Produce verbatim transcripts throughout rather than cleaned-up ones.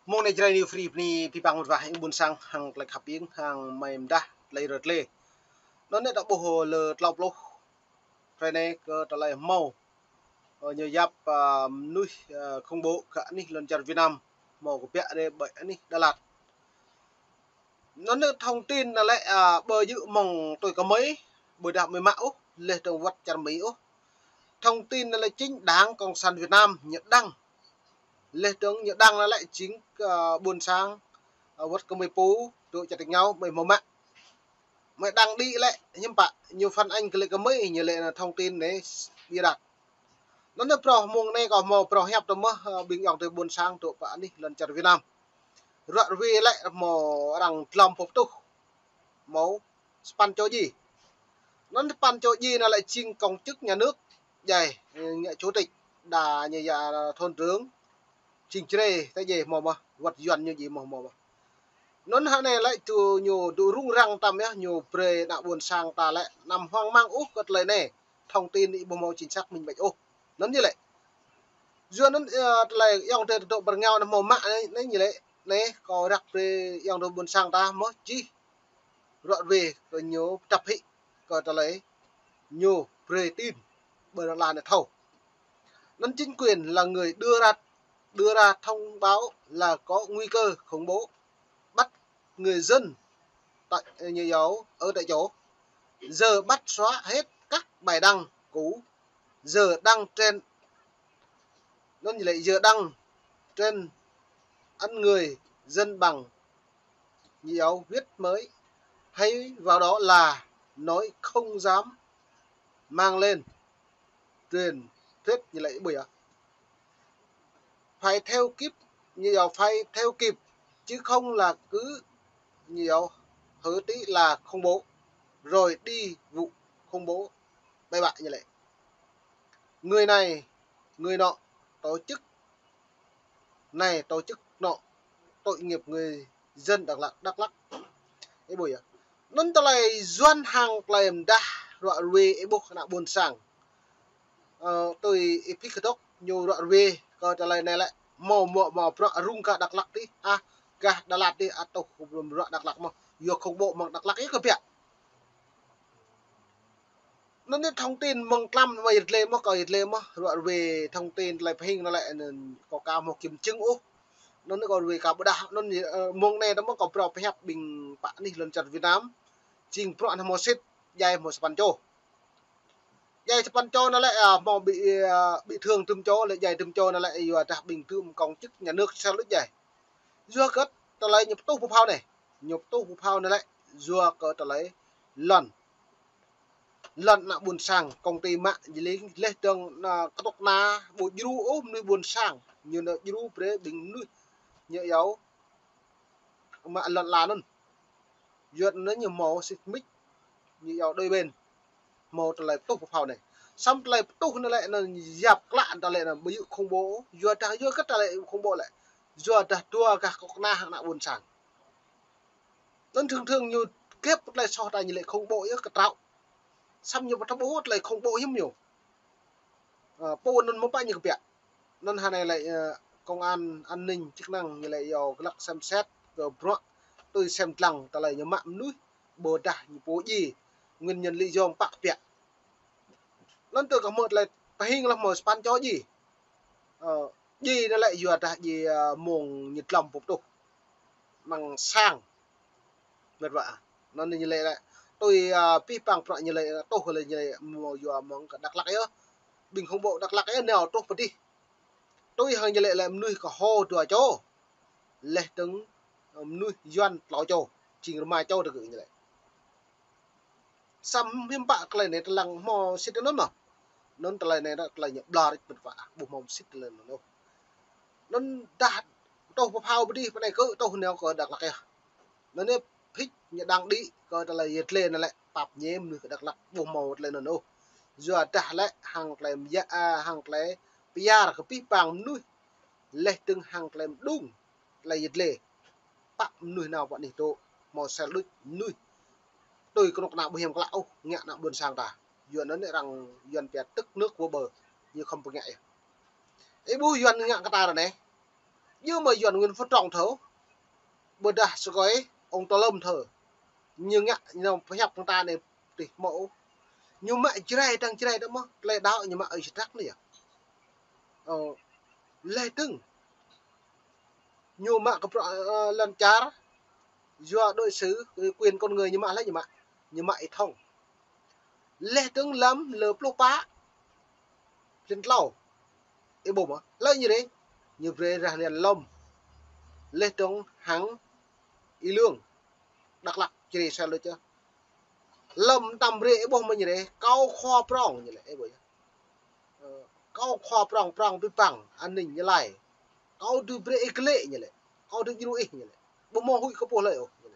Mơ̆ng anai Jrai New Free bơni abih bang mơ̆t wa ƀing ƀôn sang hăng tơlơi khăp ƀing hăng mơai mơdah tơlơi rơtlê. Anŭn anai ta ƀuh lơ tlâo pluh hrơi anai kơ tơlơi hmâo, ơ, ñu yap, ơ, mơnuih, ơ, khủng bố kơ anih lŏn čar Việt Nam hmâo kơbiă rai ƀơi anih Đà Lạt. Anŭn anai thông tin anai lĕ, ơ, ƀu djơ̆ mơ̆ng tui kơmơi, ƀôdah mơai mă ôh, laih dơ̆ng wơ̆t čar Mi ôh. Thông tin anai lĕ chính Đảng Cộng sản Việt Nam ñu đăng. Laih dơ̆ng ñu đăng anai lĕ chính, ơ, ƀôn sang, ơ, wơ̆t kơmơi pô, dŏ čar tơngao, mơai hmâo mă. Mơai đăng đĭ lĕ, hiư̆m pă, ñu phản ánh kơ lĕ kơmơi, ñu lĕ anai thông tin anai bịa đặt. Anŭn anai prŏng mơ̆ng anai kâo hmâo prŏng hiăp tơ mơ̆, ơ, ƀing ayŏng adơi ƀôn sang dŏ pơ anih lŏn čar Việt Nam. Ruă rơwe lĕ hmâo arăng dlăm pơtuh. Hmâo sapăn čô djai. Anŭn sapăn čô djai anai lĕ chính công chức nhà nước. Djai, ơ, ngă chủ tịch, đa ñu yă thôn trưởng, chính Jrai, ta djai hmâo mơ̆, wơ̆t Yuan ñu djai hmâo hmâo mơ̆. Anŭn hă anai lĕ tui ñu dŏ rŭng răng tăm yơh, ñu brơi ană ƀôn sang ta lĕ anăm hoang mang ôh kơ tơlơi anai. Thông tin ih ƀu hmâo chính xác minh bạch ôh. Anŭn ñu lĕ. Yua anŭn, ơ, tơlơi ayŏng adơi dŏ pơ rơngiao anai hmâo mă anai, anai ñu lĕ. Anai kâo răk brơi ayŏng adơi ƀôn sang ta mơ̆ čih ruă rơwe kơ ñu tơpă hĭ kơ tơlơi ñu brơi tin ƀơi lŏn ala anai thâo. Anŭn chính quyền là người đưa ra, đưa ra thông báo là có nguy cơ khủng bố, bắt người dân tại, như dấu ở tại chỗ. Giờ bắt xóa hết các bài đăng cũ, giờ đăng trên, anŭn lĕ giờ đăng trên ăn người dân bằng, như dấu viết mới. Thay vào đó là nói không dám mang lên truyền thuyết, như lĕ ƀuh yơh. Phải theo kịp, như dấu phải theo kịp, chứ không là cứ, như dấu hứa tí là khủng bố, rồi đi vụ khủng bố. Bài bạ như lĕ. Người này, người nọ, tổ chức này, tổ chức nọ, tội nghiệp người dân Đắk Lắk, Đắk Lắk. Ih ƀuh yơh. Anŭn tơlơi Yuan hăng tơlơi mơdah ruă rơwe ih ƀuh ană ƀôn sang. Ơ, tui ih pĭt kơdŏk ñu ruă rơwe kơ tơlơi anai lĕ hmâo, hmâo, hmâo bruă rŭng kơ Đắk Lắk tih, ah, gah Đà Lạt tih, atuh bruă Đắk Lắk mơ̆. Yua khủng bố mơ̆ng Đắk Lắk ih kơbiă. Anŭn anai thông tin mơ̆ng tlam mơ̆ yơh lĕ mơ̆, kâo yơh lĕ mơ̆, ruă rơwe thông tin tơlơi pơhing anai lĕ, anŭn kâo aka hmâo kiểm chứng ôh. Anŭn anai kâo rơwe aka ƀôdah, anŭn, ơ, mơ̆ng anai tơ mơ̆ kâo phrâo pơhiăp ƀing pơ anih lŏn čar Việt Nam. Chính bruă anai hmâo sĭt, djai hmâo sapăn čô. Djai sapăn čô anai lĕ, ơ, hmâo bị, ơ, bị thương tơm čô, lĕ djai tơm čô anai lĕ, yua dah ƀing tơm công chức nhà nước sel đôč djai. Yua kơ tơlơi ñu pơtuh pơphao anai. Ñu pơtuh pơphao anai lĕ, yua kơ tơlơi lŏn. Lŏn ană ƀôn sang, công ty mă, jing laih dơ̆ng, ană kơtŭk kơna, ƀu djru ôh mơnuih ƀôn sang. Ñu anŭn djru brơi ƀing mơnuih, ñu djru mă lŏn ala anŭn. Yua anŭn ñu hmâo xích mích, ñu djru đôi bên. Hmâo tơlơi pơtuh pơphao anai. Samơ̆ tơlơi pơtuh anai lĕ, anŭn yap klă tơlơi anŭn ƀu djơ̆ khủng bố. Yua dah, yua kơ tơlơi khủng bố lĕ. Yua dah dua gah kơtŭk kơna hăng ană ƀôn sang. Anŭn thường thường ñu kĕp tơlơi soh ta ñu lĕ khủng bố yơh kơtrâo. Samơ̆ ñu ƀu thâo ƀuh tơlơi khủng bố hiư̆m ñu. Ơ, pô anŭn mơ̆ pă ñu kơbiă. Anŭn hơnai lĕ, ơ, công an an ninh chức năng ñu lĕ yua glăk xem xét kơ bruă tui sem lăng tơlơi ñu mă mơnuih ƀôdah ñu pô djai. Nguyên nhân lý do pă kơbiă. Anŭn tơ kơ hmâo tơlơi pơhing lah hmâo sapăn čô djai. Ơ, djai anai lĕ yua dah djai, ơ, mơ̆ng ñu dlăm pơtuh. Mơ̆ng sang. Mơ̆t wa. Anŭn ñu lĕ lĕ. Tui, ơ, pĭ păng prăk ñu lĕ, tuh lĕ ñu lĕ, mơ̆ yua mơ̆ng kơ Đắk Lắk yơh. Ƀing khủng bố Đắk Lắk yơh nao tuh pơ dih. Tui hăng ñu lĕ lĕ mơnuih kơ hô dua čô. Laih dơ̆ng, ơ, mơnuih Yuan tlâo čô. Jing rơma čô tơ kơ ñu lĕ. Samơ̆ hiư̆m pă tơlơi anai tơlăng hmâo sĭt anŭn mơ̆. Anŭn tơlơi anai tơlơi ñu ƀlŏr mơ̆t wa, ƀu hmâo sĭt tơlơi anŭn ôh. Anŭn dah tuh pơphao pơ dih pơ anai kơ tuh nao kơ Đắk Lắk yơh. Anŭn anai pĭt ñu đăng đĭ kơ tơlơi yet lĕ anŭn lĕ pap ñe mơnuih kơ Đắk Lắk ƀu hmâo tơlơi anŭn ôh. Yua dah lĕ hăng tơlơi mơyă, a, hăng tơlơi pơyar kơ pĭ păng mơnuih. Laih dơ̆ng hăng tơlơi mơđung tơlơi yet lĕ. Pă mơnuih nao pơ anih dŏ, hmâo sel đôč mơnuih. Tui kơnuk kơna ƀu hiam klă ôh, ngă ană ƀôn sang ta. Yuan anŭn arăng Yuan pia tức nước vỡ bờ, ñu khŏm pơngă yơh. Ih ƀuh Yuan ngă kơ ta ră anai. Yua mơ̆ Yuan Nguyễn Phú Trọng thâo, ƀôdah sơkơi ông Tô Lâm thâo. Ñu ngă, ñu pơhiăp hăng ta anai tih mơ̆ ôh. Ñu mă Jrai, dăng Jrai ta mơ̆, tơlơi đaŏ ñu mă ơi sơdrăk anai yơh. Ơ, lĕ tơ̆ng. Ñu mă kơ prŏ-, ơ, lŏn čar, yua đối xử, quyền con người ñu mă lĕ ñu mă. Ñu mă Y Thông. Lĕ tơ̆ng lăm lơ pluh pă. Phiên tlâo. Ih ƀuh mơ̆. Lĕ ñu rê. Ñu brơi rah lian lŏm. Lĕ tơ̆ng hăng Y Lương. Đắk Lắk, Jrai sa lô čơ. Lŏm tăm brơi ih ƀuh mơ̆ ñu rê. Kâo khua prŏng ñu lĕ. Ih ƀuh yơh. Ơ, kâo khua prŏng, prŏng pĭ păng, an ninh ñu laĭ. Kâo dưi brơi ih klĕ ñu lĕ. Kâo dưi djru ih ñu lĕ. Ƀu mơ̆ huĭ kơ pô hlơi ôh ñu lĕ.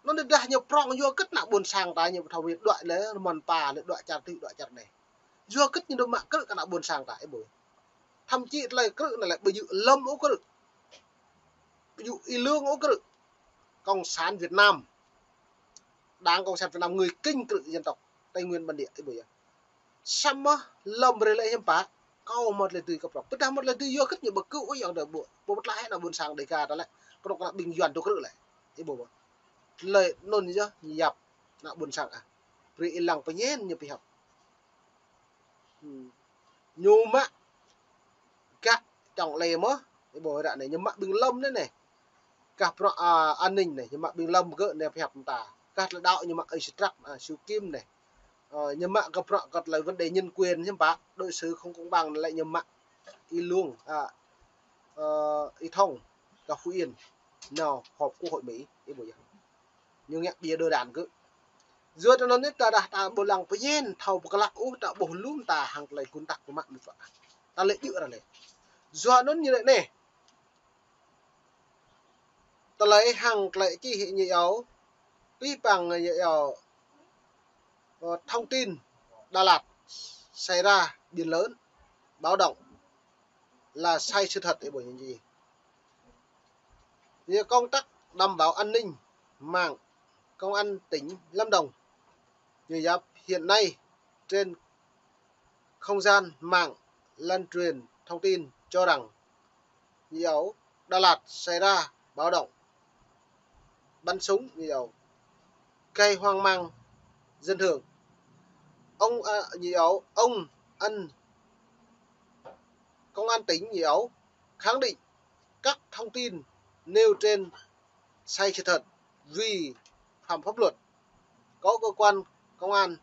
Anŭn tơdah ñu prŏng yua kơ ană ƀôn sang ta ñu pơthâo wĭt đuaĭ lĕ, rơmăn pa lĕ đuaĭ čar tih, đuaĭ čar anai. Yua kơ ñu dŏ mă krư̆ kơ ană ƀôn sang ta, ih ƀuh. Thậm chí tơlơi krư̆ anai lĕ ƀu djơ̆ lŏm ôh krư̆. Ƀu djơ̆ Y Lương ôh krư̆. Cộng sản Việt Nam. Đảng Cộng sản Việt Nam người Kinh krư̆ dân tộc Tây Nguyên bản địa, ih ƀuh yơh. Samơ̆ lŏm brơi lĕ hiư̆m pă, kâo mơ̆ tơlơi dưi kơ prŏng. Pơdah mơ̆ tơlơi dưi yua kơ ñu ƀu kơ ôh yơh dŏ ƀu, ƀu pơtlaih ană ƀôn sang Dega ta lĕ. Kơnuk kơna ƀing Yuan tŭ krư̆ lĕ. Ih ƀuh mơ̆. Tơlơi anŭn yơh ñu yap ană ƀôn sang ah. Brơi ih lăng pơñen ñu pơhiăp. Hmm. Ñu mă gah čŏng lĕ mơ̆, ih ƀuh ră anai, ñu mă ƀing lŏm anai anai. Gah prŏ-, a, an ninh anai, ñu mă ƀing lŏm gơ̆ anai pơhiăp mơta. Gah tơlơi đaŏ ñu mă ơi sơdrăk, a, Siu Kim anai. Ơ, ñu mă gah prŏ-, gah tơlơi vấn đề nhân quyền hiư̆m pă, đối xử không công bằng anai lĕ ñu mă Y Lương, a, ơ, Y Thông, gah Phú Yên, nao họp Quốc hội Mỹ, ih ƀuh yơh. Ñu ngă ƀiă đơ đan gơ̆. Yua tơ anŭn anai ta dah ta ƀu lăng pơñen thâo pơkơlă ôh ta ƀuh lŏm ta hăng tơlơi gun tăk pơmă mơ̆ pă. Ta lĕ djơ̆ ra lĕ. Yua anŭn ñu lĕ anai. Tơlơi hăng tơlơi čih ñu iâu. Pĭ păng ñu iâu. Ơ, thông tin Đà Lạt xảy ra biển lớn, báo động là sai sự thật, ih ƀuh ñu čih. Như công tác đảm bảo an ninh mạng, Công an tỉnh Lâm Đồng, như yap hiện nay trên không gian mạng lan truyền thông tin cho rằng nhiều Đà Lạt xảy ra báo động bắn súng nhiều gây hoang mang dân thường. Ông, à, nhiều ông anh công an tỉnh nhiều khẳng định các thông tin nêu trên sai sự thật, vi phạm pháp luật. Có cơ quan công an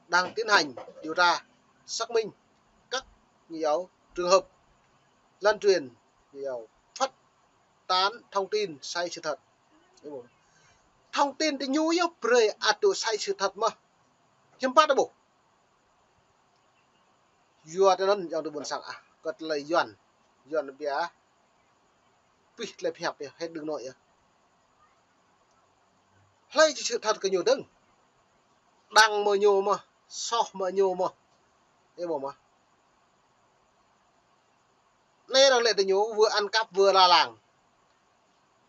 đang tiến hành điều tra, xác minh các nhiều trường hợp lan truyền nhiều phát tán thông tin sai sự thật. Thông tin tơ ñu yơh brơi ăt dŏ sai sự thật mơ̆. Hiư̆m pă ta ƀuh. Yua tơ anŭn yơh tơ ƀôn sang ah, kơ tơlơi Yuan, Yuan biă, pĭ tơlơi pơhiăp yơh, hĕt đưm nŏ yơh. Hlơi či sự thật kơ ñu dơ̆ng. Đăng mơ̆ ñu mơ̆, soh mơ̆ ñu mơ̆. Ih ƀuh mơ̆. Anai arăng lĕ tơ ñu wơ̆t ăn cắp wơ̆t la lăng.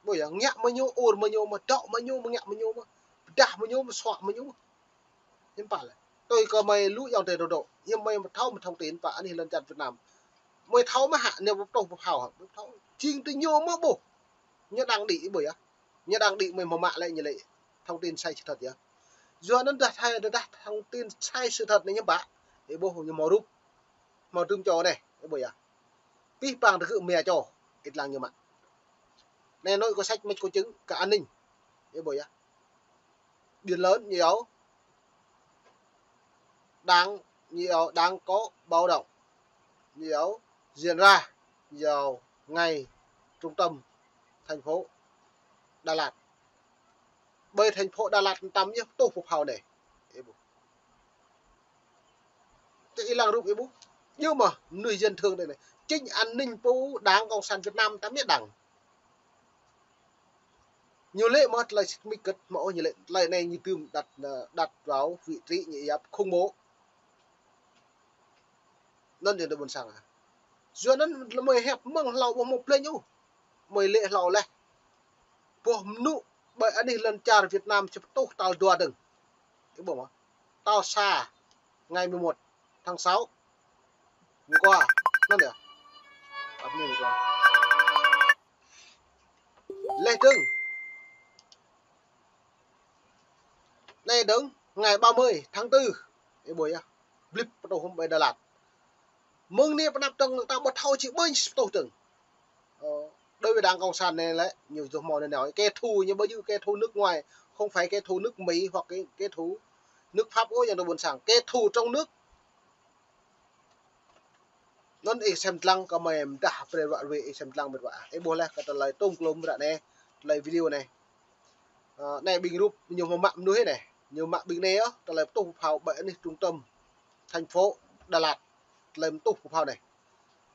Ƀuh yơh, ngă mơ̆ ñu, ur mơ̆ ñu mơ̆, dŏ mơ̆ ñu mơ̆, ngă mơ̆ ñu mơ̆, pơdah mơ̆ ñu mơ̆, soh mơ̆ ñu mơ̆. Hiư̆m pă lĕ. Tui kơ mơi lu yŏng tơ dŏ dŏ. Hiư̆m mơi mơ̆ thâo mơ̆ thông tin pă anih lŏn čar Việt Nam. Mơi thâo mơ̆ hă, anai ƀu pơtô pơphao hă. Mơi thâo. Jing tơ ñu mơ̆ ƀuh. Ñu đăng đĭ ih ƀuh yơh. Ñu đăng đĭ mơi mơ̆ mă lĕ ñu lĕ thông tin sai sự thật yơh. Yua anŭn dah thâo, dah thông tin sai sự thật anai hiư̆m pă. Ih ƀuh ñu hmâo rup. Hmâo tơm čô anai, ih ƀuh yơh. Pĭ păng tơ gơ̆ mia čô, ih lăng ñu mă. Anai nội có sách mách có chứng cả an ninh. Ih ƀuh yơh. Biển lớn nhiều. Đáng nhiều, đáng có báo động nhiều diễn ra nhiều ngay trung tâm thành phố Đà Lạt. Ƀơi thành phố Đà Lạt tăm yơh tuh pơphao anai. Ih ƀuh. Tơ ih lăng rup ih ƀuh. Yua mơ̆, mơnuih dân thường anai anai. Chính an ninh pô Đảng Cộng sản Việt Nam tăm yơh đăng. Ñu lĕ mơ̆ tơlơi sĭt mĭt kơ̆t mơ̆ ôh ñu lĕ tơlơi anai ñu tơm đặt, đặt vào vị trí ñu yap khủng bố. Anŭn yơh tơ ƀôn sang ah. Yua anŭn mơi hiăp mơ̆ng hlâo ƀu hmâo plĕnh ôh. Mơi lĕ hlâo laih. Boh mơnŭ ƀơi anih lŏn čar Việt Nam či pơtuh tal dua dơ̆ng. Ih ƀuh mơ̆. Tal sa, ngày mười một tháng sáu. Hôm qua. Anŭn yơh. Ăt anai hôm qua. Leh dơ̆ng, anai dơ̆ng, ngày ba mươi tháng tư, ih ƀuh yơh, blip pơtuh hăng ƀơi Đà Lạt. Mơ̆ng anai pơanăp dơ̆ng ta ƀu thâo či ƀơi pơtuh dơ̆ng. Ơ, đối với Đảng Cộng sản anai lĕ, ñu dŏ hmâo anai nao, kẻ thù ñu ƀu djơ̆ kẻ thù nước ngoài, không phải kẻ thù nước Mỹ hoặc kẻ, kẻ thù nước Pháp ôh, yang dŏ ƀôn sang, kẻ thù trong nước. Anŭn ih sem lăng kơ mơi mdah pre ră ruai, ih sem lăng mĕt wa. Ih ƀuh leh kơ tơlơi tŏng klŏm ră anai, tơlơi video anai. Ơ, anai ƀing rup ñu mă mơnuih anai, ñu mă ƀing anai yơh, tơlơi pơtuh pơphao ƀơi anih trung tâm thành phố Đà Lạt, tơlơi pơtuh pơphao anai.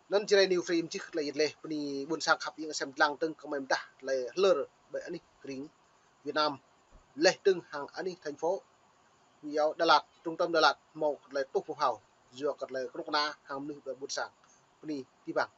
Anŭn Jrai New Free mčih kơ tơlơi yit leh, bơni ƀôn sang khăp ing sem lăng dơ̆ng kơ mơi mdah tơlơi hlơr ƀơi anih krĭng Việt Nam. Leh dơ̆ng hăng anih thành phố, ñu yua Đà Lạt, trung tâm Đà Lạt, hmâo kơ tơlơi pơtuh pơphao, yua kơ tơlơi kơnuk kơna hăng mơnuih ƀơi ƀôn sang. Bơni abih bang.